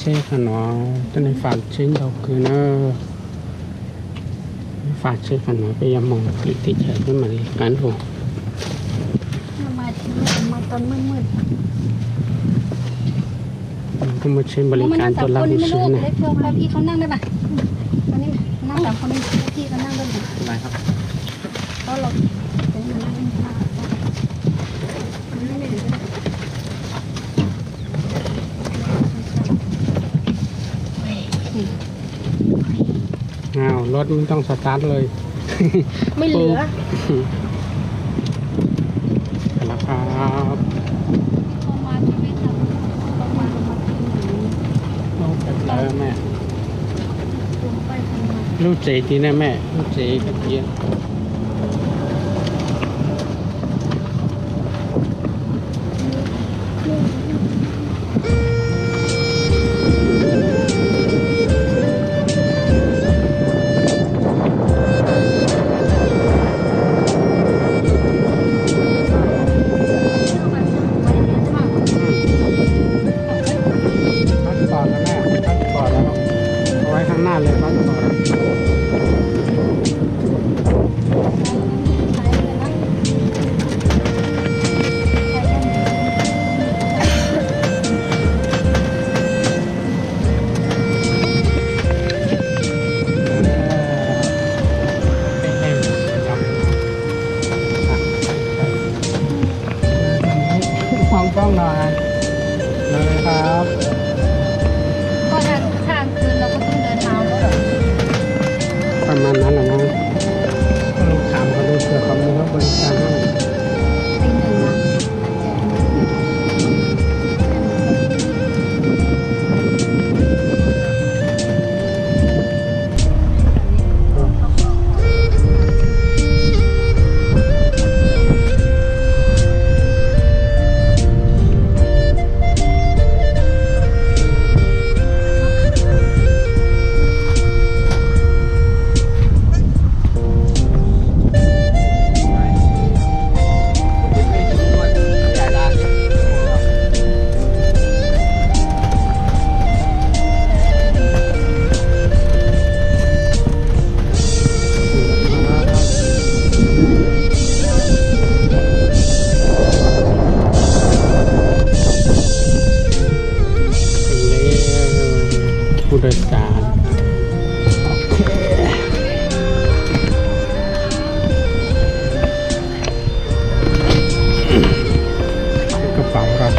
Tsheb qhov no, tuaj neeg fam tsheb ntau kawg na. Fam tsheb qhov no peb yuav mus lwm teb chaws peb mam li qab lug. Kuj muaj tsheb npaum li cas tuaj laj hu siab na.อ้าว รถไม่ต้องสตาร์ทเลย ไม่เหลือ แล้วครับ Lub tsev tid na mem, lub tsev koj tis. Passport na mem, passport na, au ib qhov naj le passport. Mong koj no. Rồiครับ ก็ถ้าทุกข้างคืนเราก็ต้องเดินเท้าแล้วเหรอ ประมาณนั้นแหละนะ ก็ลองถามเขาดูเผื่อเขามีรถบริการให้ ตีหนึ่งนะ Pub dawj xav. Ok. Koj paub rau.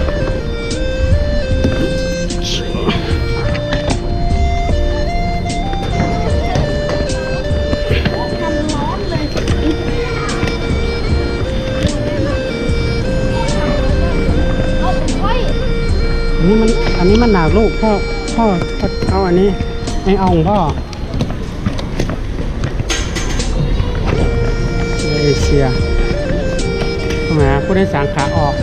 Ann ni mas nam lub, poj, poj, poj, au ann ni, ej, au poj. Asia, pub dawj xav qhov os.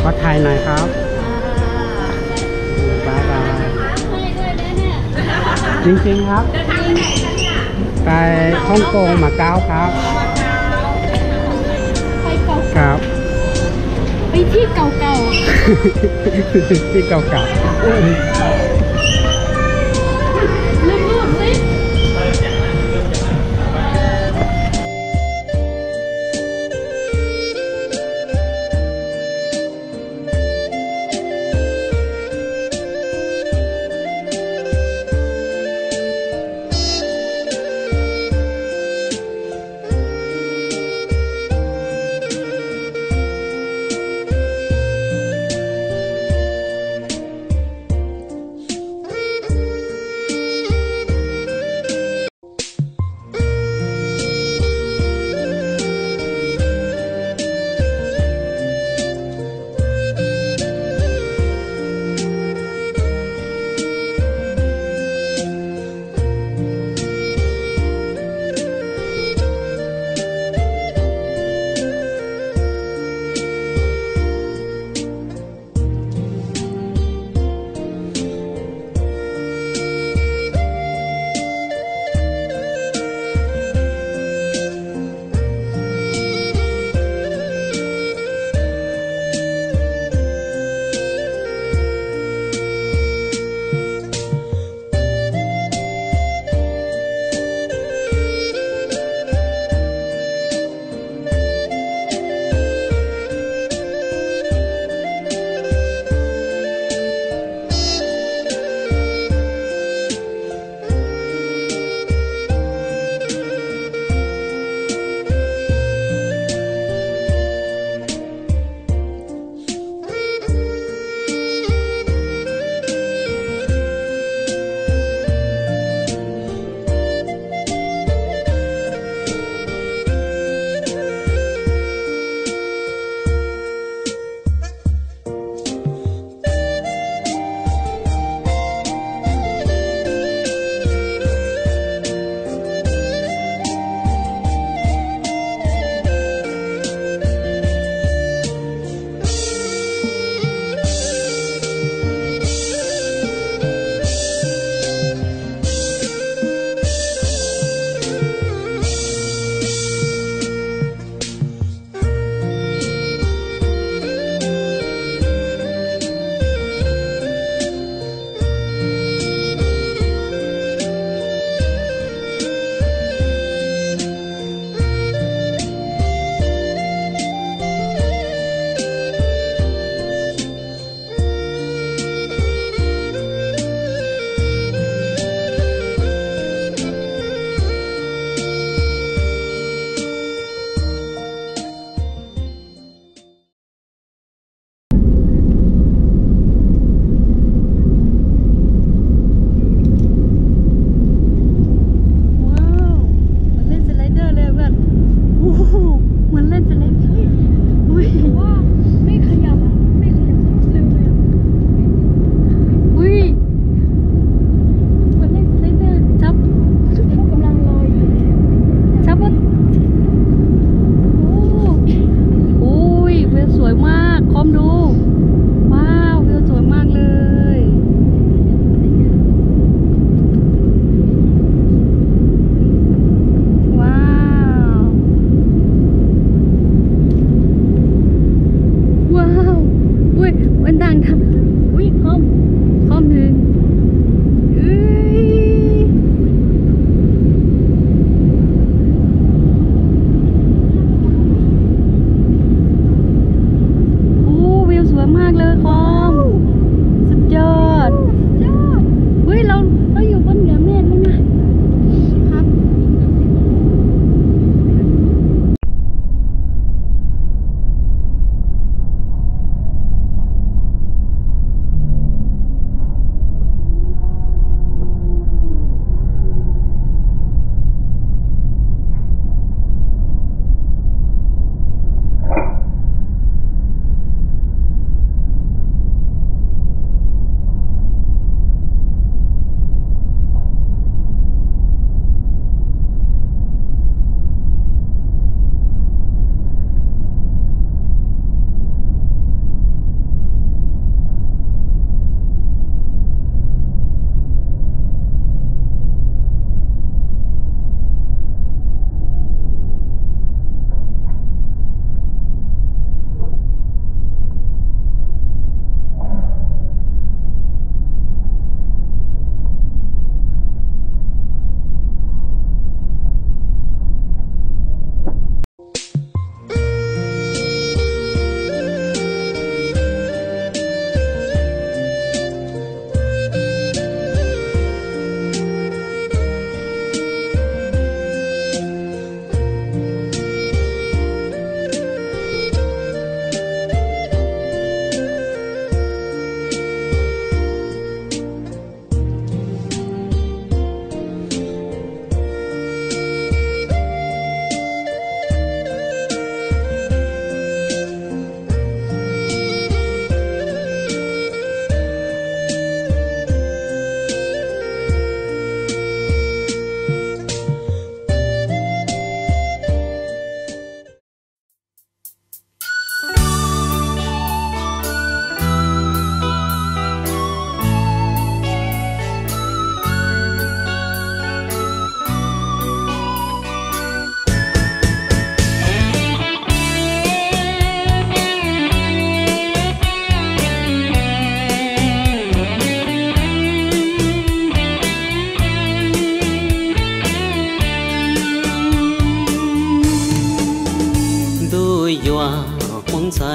Có thầy này không? Bye bye. Chính chínhครับ ไปฮ่องกง มาเก๊าครับ ครับ ไปที่เก่าๆ ที่เก่าๆ รูปๆสิ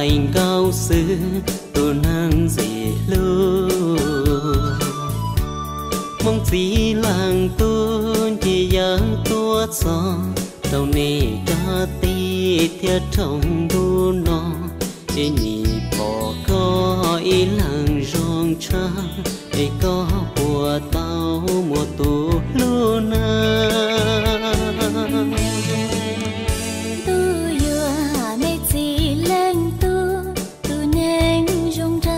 Txiv Nkauj Xwb tus neeg ntxim hlub, Hmoob txiv leej tub nce yawg tuaj txog rau nej cov tij thiab rau ntu no, ces nim pom koj ib leeg zoo tshaj, es koj puas tau muaj tus hlub na? Ntuj yuav me txiv leej tub, tus neeg zoo nraug.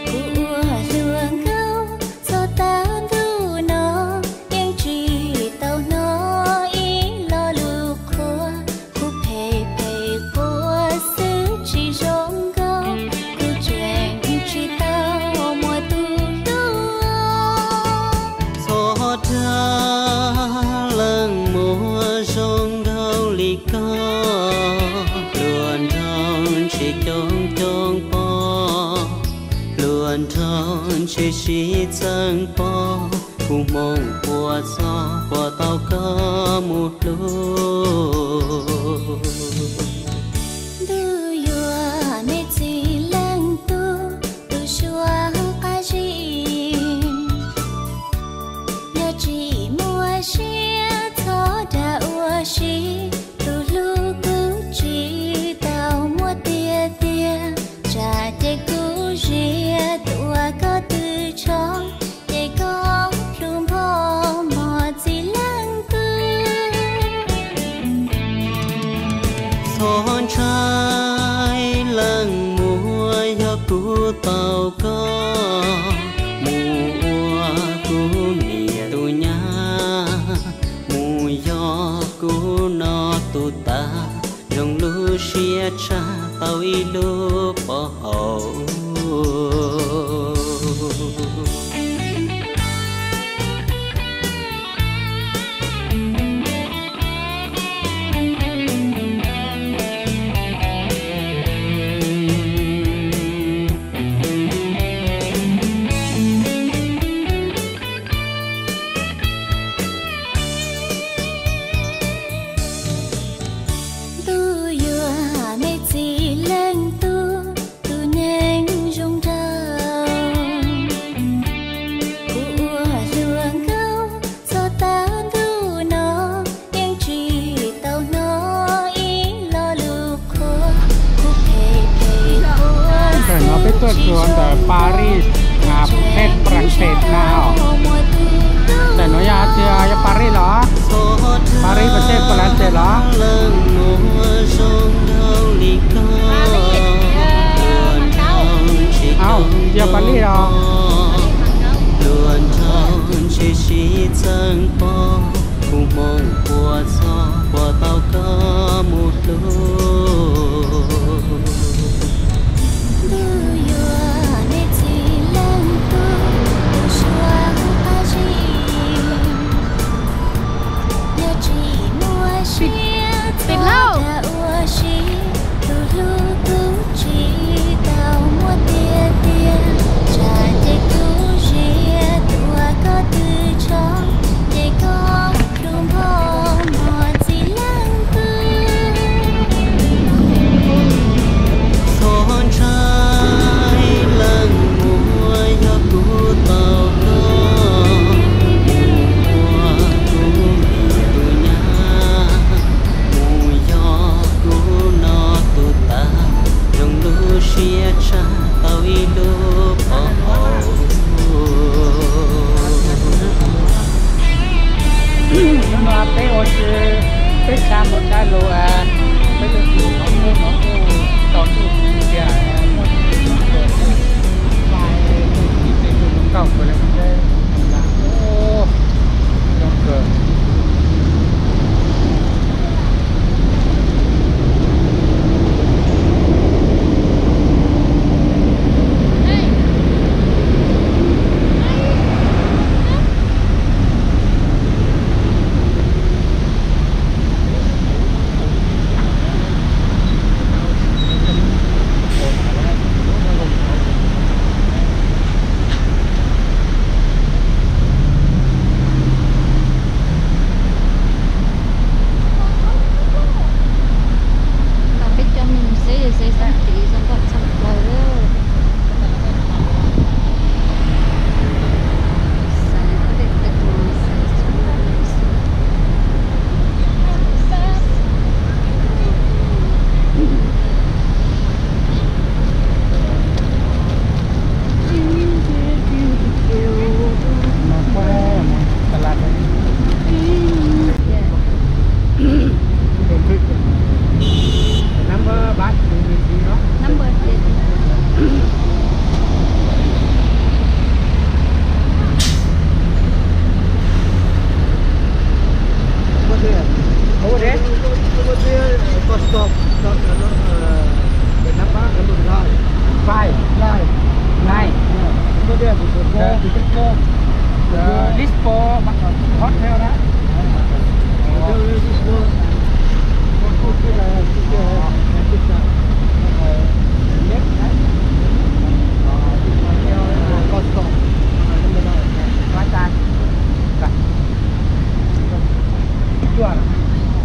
Kuv ua hluas nkauj txog tav ntuj no, yeej tsis tau hnov ib lo lus qhuas. Kuv phem phem quav xwb tsis zoo nkauj, kuv tseem tsis tau muaj tus hlub. Txhob dag leej muam zoo nkauj li koj, hluas nraug ntshe coob coob pob, hluas nraug ntshe sib txeeb pob, kuv hmoov puas txog puas tau koj mus hlub. Ntuj yuav me txiv leej tub, tus suav qab zib. Yog tsis muaj siab txhob dag ua si, tus hlub kuv tsis tau muaj tiag tiag. Tsam ces kuv ziag tuaj koj tw tsho, ces koj plhu npho mog txiv leej tub. Txhob ntshai leej muam, yog kuv tau koj mus ua kuv niam tus nyab, mus yog kuv no tus tav, zoo lub siab tshaj tau ib lub pov haum. Ntuj yuav me txiv leej tub, tus neeg zoo nraug. Kuv ua hluas nkauj txog tav ntuj no, yeej tsis tau hnov ib lo lus qhuas. Kuv phem phem quav xwb tsis zoo nkauj, kuv tseem tsis tau muaj tus hlub. Tam no peb tuaj txog ntawm Paris, theb France na os. Tam no yog tias yog Paris los? Paris, pes theb France los? Au, yog Paris los? Hluas nraug ntshe sib txeeb pob, kuv hmoov puas txog puas tau koj mus hlub. Ntuj yuav me txiv leej tub, tus suav qab zib. Yog tsis muaj siab txhob dag ua si, tus hlub kuv tsis tau muaj tiag tiag. Tsam ces kuv ziag tuaj koj tw tsho, ces koj plhu npho mog txiv leej tub. Txhob ntshai leej muam, yog kuv tau koj mus ua kuv niam tus nyab, mus yog kuv no tus tav, zoo lub siab tshaj tau ib lub pov haum. Hnub no peb ua si, peb tshab mus tshab los, peb yuav mus qhov ub qhov ub, tos ntuj tias muaj tus hlub, tus hlub zoo nkauj kawg li. Zoo kawg. Hot theo đó.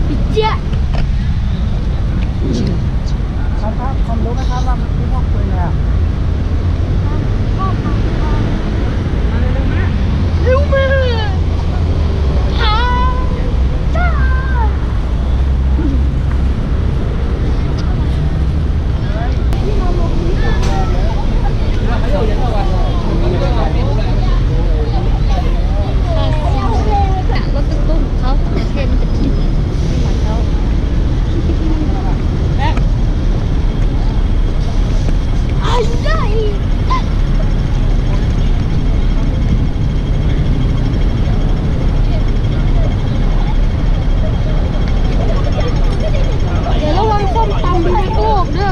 Ib ciaj. Lub uaส้มตำ tuaj na.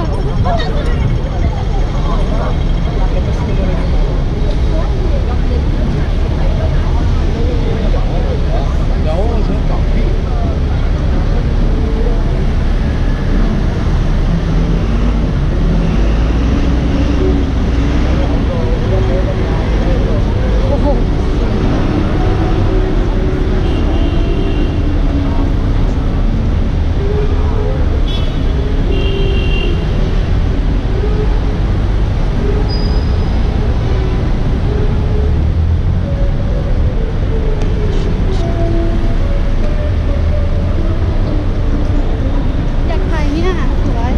อยากถ่ายเนี่ย สวย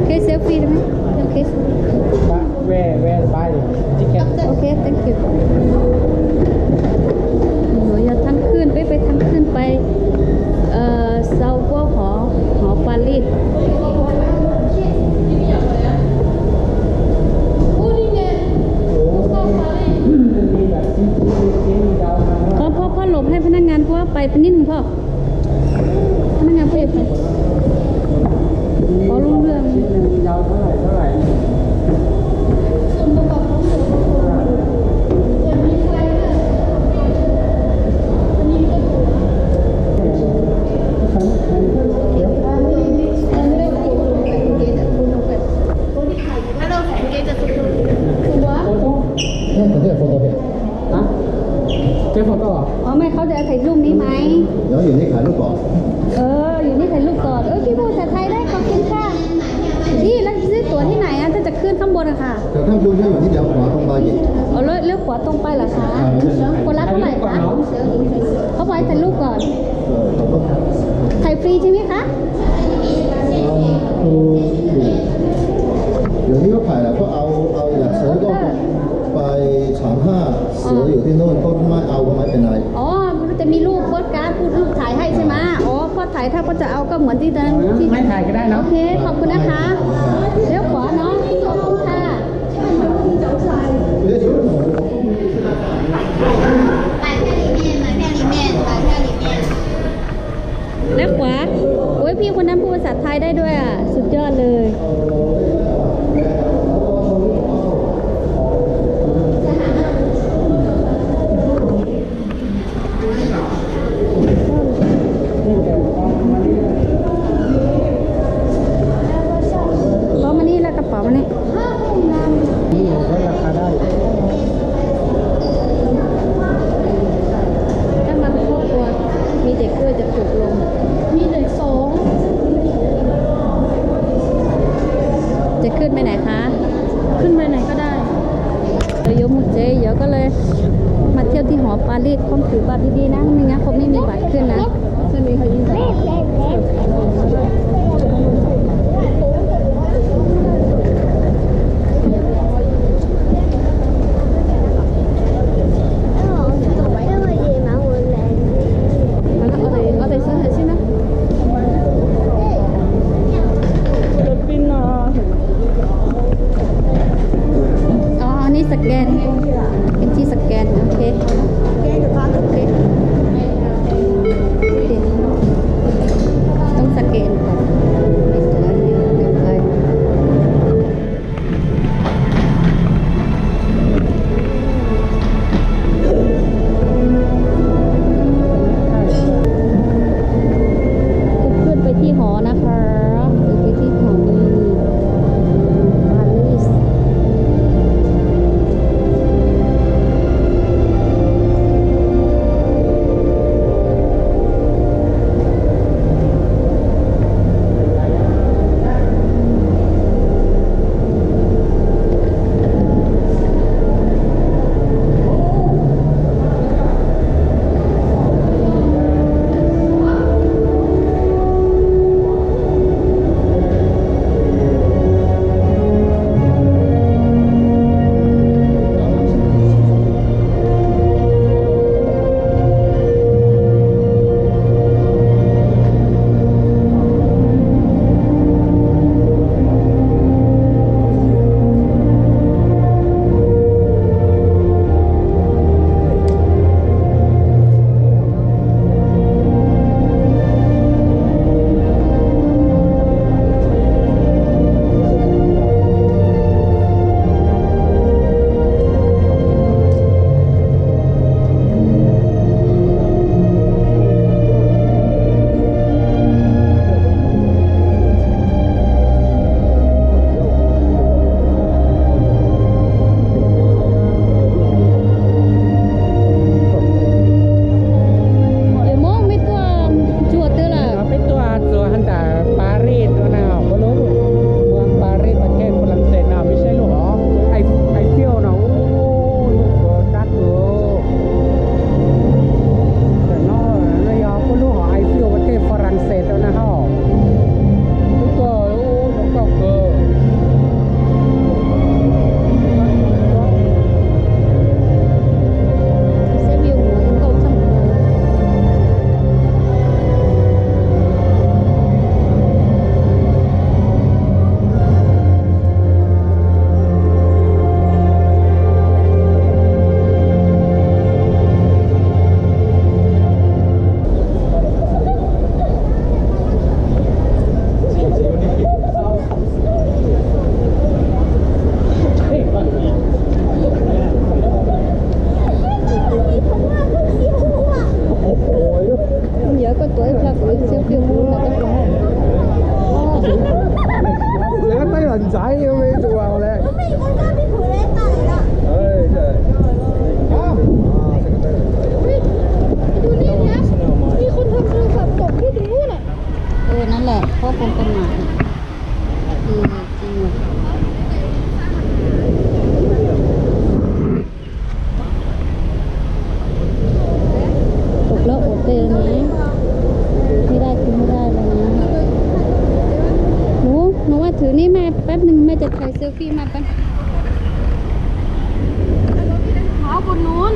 OK, selfie ได้ไหม? OK. Where, where buy the ticket? OK, thank you. Ua yog thab khwj, peb peb thab khwj pais sau puab hov, hov Palis. Phob, phob, phob lom hais พนักงาน puab pais peb nib nws phob. พนักงาน puab yuav pais. Phob lub lwj. Ủa, mày không để thầy Dung đi mày? Ơ,อยู่นี่ถ่ายรูปก่อน เออ อยู่นี่ถ่ายรูปก่อน เออ พี่พูดภาษาไทยได้ ขอบคุณค่ะ พี่ แล้วซื้อตั๋วที่ไหนอะ ถ้าจะขึ้นข้างบนอะค่ะ แต่ข้างบนก็อยู่ที่เลี้ยวขวาตรงไปอีก อ๋อ เลี้ยว เลี้ยวขวาตรงไปเหรอคะ อ่า คนละเท่าไหร่คะ เขาบอกให้ถ่ายรูปก่อน เออ ขอบคุณครับ ถ่ายฟรีใช่ไหมคะ เดี๋ยวนี้ก็ถ่ายแล้ว ก็เอา เอาอยากซื้อก็ไปสามห้า เสืออยู่ที่โน่น ต้นไม้ เอาก็ไม่เป็นไร อ๋อ มันจะมีรูปโปสการ์ด รูปถ่ายให้ใช่ไหม อ๋อ พ่อถ่าย ถ้าพ่อจะเอาก็เหมือนที่ตอนนั้นที่ ไม่ถ่ายก็ได้เนาะ โอเค ขอบคุณนะคะ เลี้ยวขวาเนาะ ขอบคุณค่ะ เลี้ยวขวา โอ้ย พี่คนนั้นพูดภาษาไทยได้ด้วยอ่ะ สุดยอดเลย Pov, mas nej laj kab pov mas nej. Các mâm thuốc của mình để cưa cho tụt luôn.จะขึ้นไปไหนคะ ขึ้นไปไหนก็ได้ เดี๋ยวโยมหมดเจ๊ เดี๋ยวก็เลยมาเที่ยวที่หอปารีส ต้องถือบัตรดีๆนะ ไม่งั้นเขาไม่มีบัตรขึ้นนะ เอาแต่เอาแต่เสื้อเถอะสินะ อ๋อ อันนี้สแกน เป็นที่สแกน โอเค โอเค ต้องสแกนก่อน ไม่สวย เดี๋ยวไป เ Te thais selfie mas pas. Máu con nún.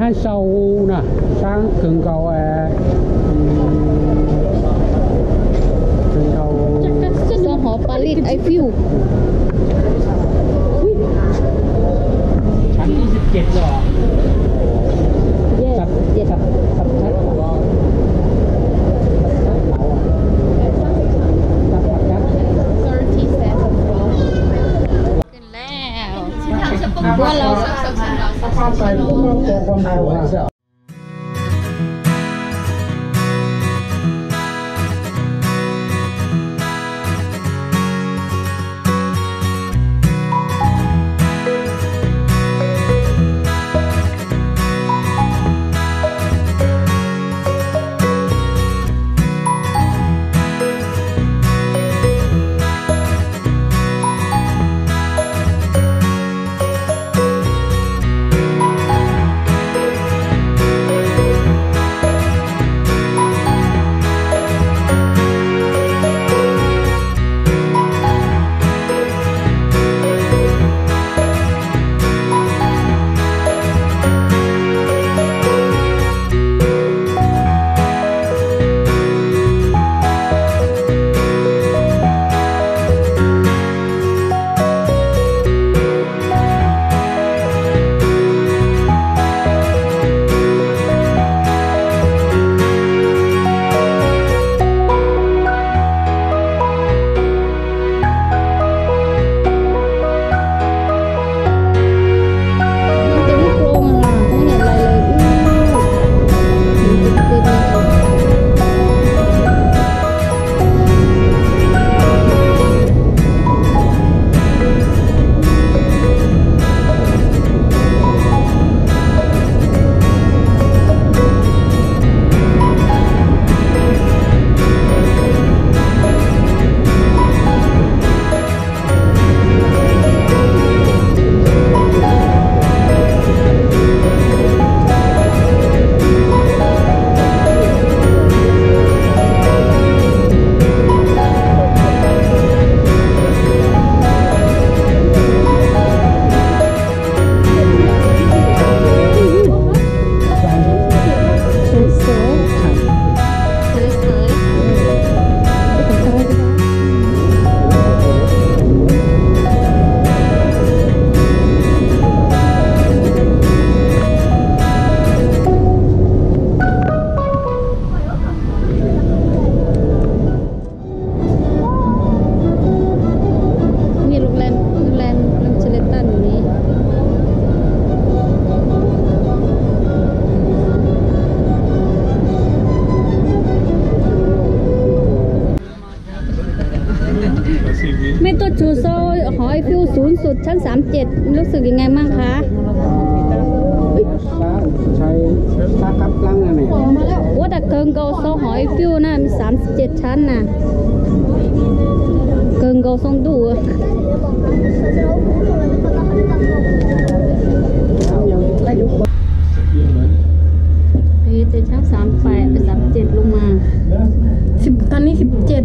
Hab sau na, saab kawg nkaus, kawg nkaus. Xov hov Paris Eiffel. Nyiaj lub len, lub len, lub tsis le tag nws. Mej tuaj txug sau hov Eiffel xuv xuv tshab xaam ceg lub xwm kis nqe maj qha. Ua tas kawg nkaus sau hov Eiffel na xaam ceg tshab na. Kawg nkaus sau ntuj. Tshab xaam pais xaam ceg lug mas. Tag nib xib ceg.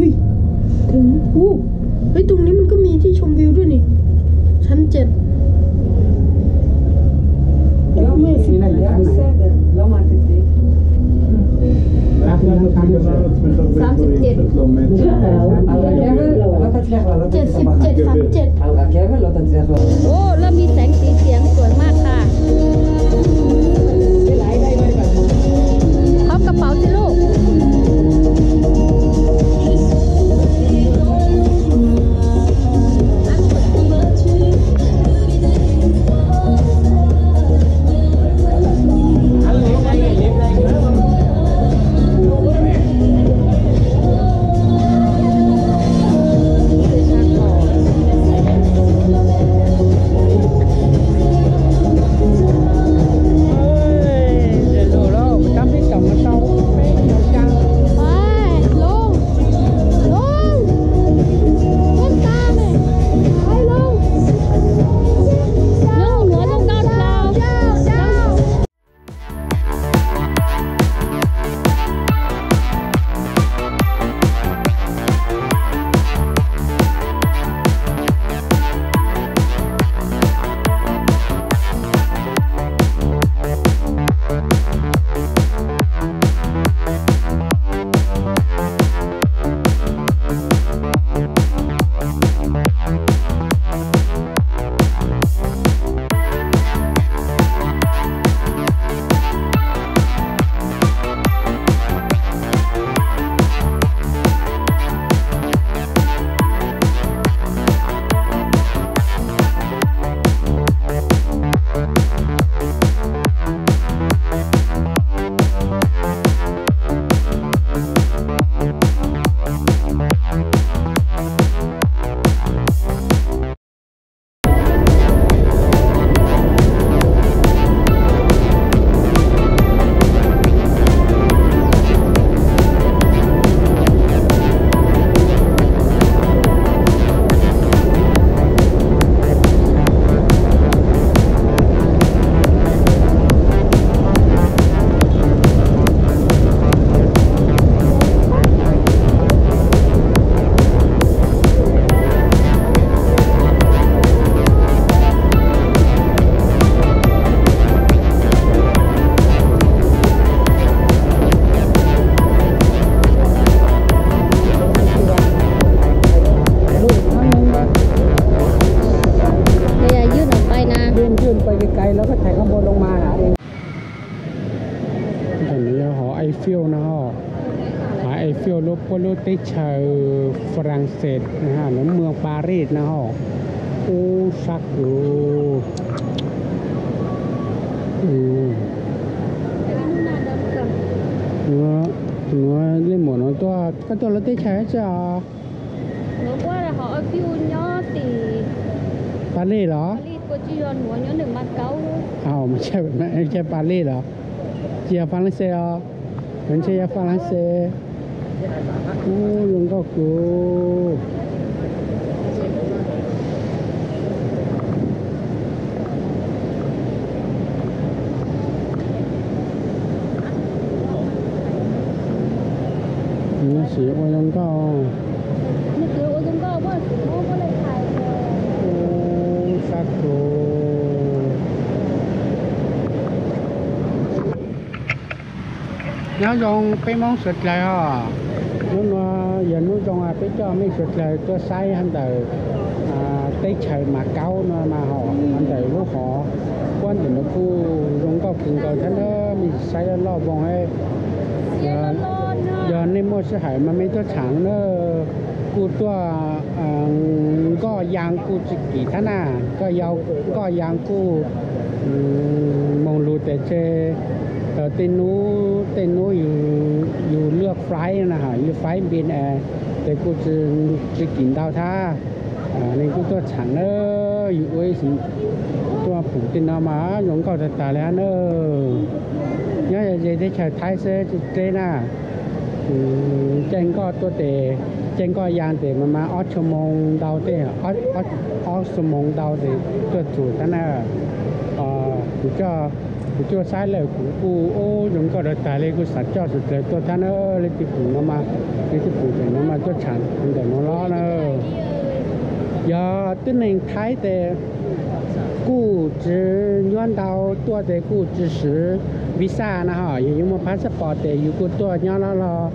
Ui, ถึง อู้ เฮ้ย ตรงนี้มันก็มีที่ชมวิวด้วยนี่ ชั้นเจ็ด เอ้ย ไม่สิ สามสิบเจ็ด เจ็ดสิบเจ็ด สามเจ็ด โอ้ เริ่มมีแสงสีเสียงสวยมากค่ะ พับกระเป๋าสิลูก Ywg no pais na. Ywg pais kais kais los koj thaiv qhov npua loo mas. Ntawm no yog hov Eiffel no, hov Eiffel lub puab lub teb chaws Faraxees, lub moos Paris no. Ub, sab kawg. Nuav, nuav leej muam nuav tuaj, koj tuaj lub teb chaws dab tsi os? Paris los? Paris los? Tsis yog Faraxees os, ntshe yog Faraxees. Ub, zoo nkauj kawg. Nws sim ua zoo nkauj. Ub, sab kawg. Nyob zoo peb Moob suav dlawg os. Hnub no yog hnub zoo peb coj mej suav dlawg tuaj saib hov ntawm teb chaws Macaus no mas hov ntawm lub hov puab ntawm no kuj zoo nkauj kawg nkaus thiab na, mej saib loj loj voog. Yog nej muaj sij hawm mas mej tuaj txheev na, kuj tuaj, nkoj yaa kuj tsis kim thiab na, nkoj yaa kuj moog lug tes tseg, tej nub tej nub yug lwaj flight na, yug flight npis tes kuj tsis kim ntau thiab. Nej kuj tuaj txheev na, yug ua tuaj pum tej no mas zoo nkauj tag tag li hab na. Nyob ze teb chaws Thaib xwb tsis dleb na. Caij nkoj tuaj tes, caij nkoj ya tes mas mas ob xuab moos ntau tej, ob xuab moos ntau tes tuaj txug thiab na. Kuv coj, kuv coj saib lawm kuv kuj ub zoo nkauj rau tag li, kuj xav coj suav dlawg tuaj thiab na. Leej twg pum no mas, leej twg pum tes no mas tuaj tsham ntawm no los na. Yog tib neeg Thaib tes kuj tsis nyuaj ntau, tuaj tes kuj tsis swv visa na ho, yog yus muaj passport tes yus kuj tuaj nyob los los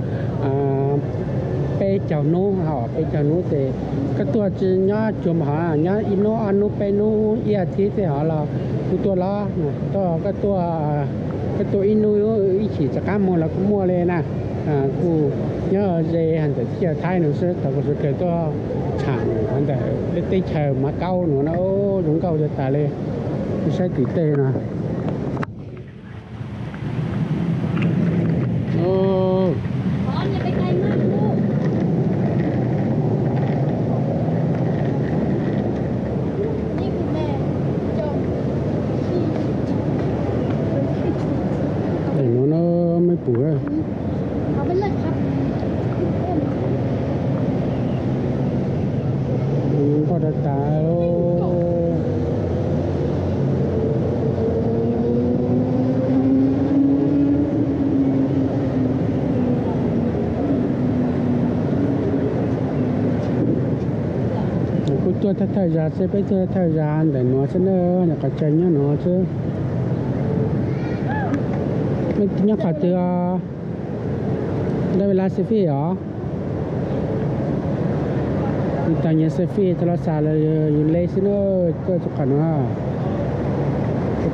peb caug hnub ho, peb caug hnub tes koj tuaj tsis nyob cuag npaum hov, nyob ib hnub ob hnub peb hnub ib as thiv tej hov los kuj tuaj los, koj tuaj, koj tuaj ib hnub ib chim rov qab mus los kuj muaj li na. Kuj nyob ze ntawm teb chaws Thaib no xwb, thaum kuv suav dlawg tuaj tsham ntawm teb chaws Mav Kaub no na, zoo nkauj tas tas li. Kuv saib tim tej no. Tes no no mej pum nkoj tas tas. Kuj tuaj thawj thawj zag xwb, peb tuaj thawj zag ntawm nuav xwb na, nyuam qhuav tsaws nyob nuav xwb. Mej nyob qhov twg os? Dab Vis Las Selfie os? Tau nyias selfie tau los xav los yus le xwb na, tuaj txug qhov nuav.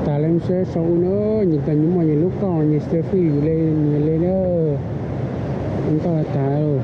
Tag le seb sau ub na, nyias tau nyias muaj nyias lub kooj nyias selfie yus le nyias le na. Ntau tag.